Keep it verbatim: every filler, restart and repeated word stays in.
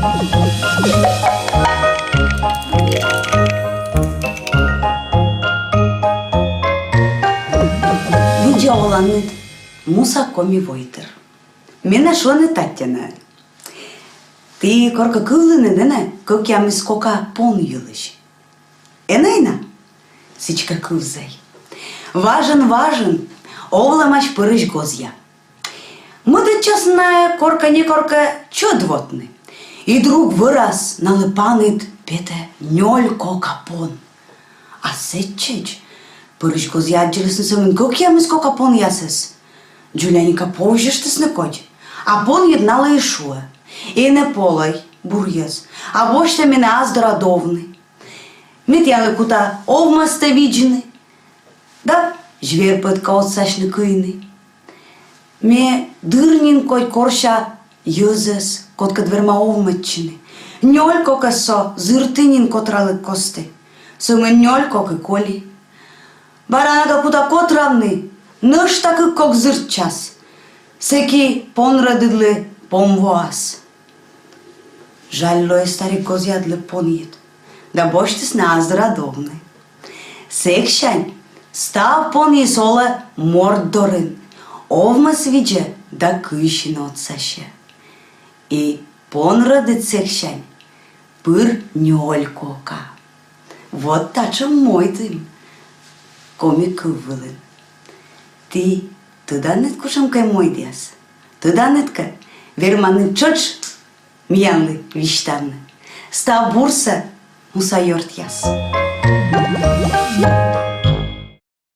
Видза оланныд, муса коми войтыр. Менӧ шуӧны Татьяна. Ті коркӧ кывлінныд, энӧ, кӧкъямыс кока пон йылысь? Энӧ на? Сідзкӧ, кывзӧй. Важӧн-важӧн овлӧмаӧсь пӧрысь гозъя. Мӧдӧдчасны найӧ коркӧ-некоркӧ чӧд вотны. И друг вӧрас налы паныд петӧ нёль кока пон. А сэтчӧдз пӧрысь гозъя аддзылісны сӧмын кӧкъямыс кока понъясӧс. Дзоляник повзьӧдыштісны кодь. А понйыд налы и шуӧ: «Энӧ полӧй, бур йӧз, а босьтӧй менӧ ас дорад овны. Ме тіянлы кута овмӧстӧ видзны да звер-пӧтка отсасьны кыйны. Ме дыр нин кодь корся йӧзӧс, кодкӧд верма овмӧдчыны. Нёль кокӧс со зырті нин котралігкості. Сӧмын нёль кок и коли. Бара на кӧ кута котравны, нӧшта кык кок зыртчас. Сэки пон рӧдыдлы пом воас». Жаль лои старик гозъядлы понйыд да босьтісны ас дорад овны. Сэксянь став понйыс олӧ морт дорын, овмӧс видзӧ да кыйсьыны отсасьӧ. И пон рӧдыд сэксянь пыр нёль кока. Вот татшӧм мойд эм коми кыв вылын. Ті тӧданныд кутшӧмкӧ мойдъяс? Тӧданныд кӧ, верманныд тшӧтш миянлы висьтавны. Став бурсӧ, муса ёртъяс.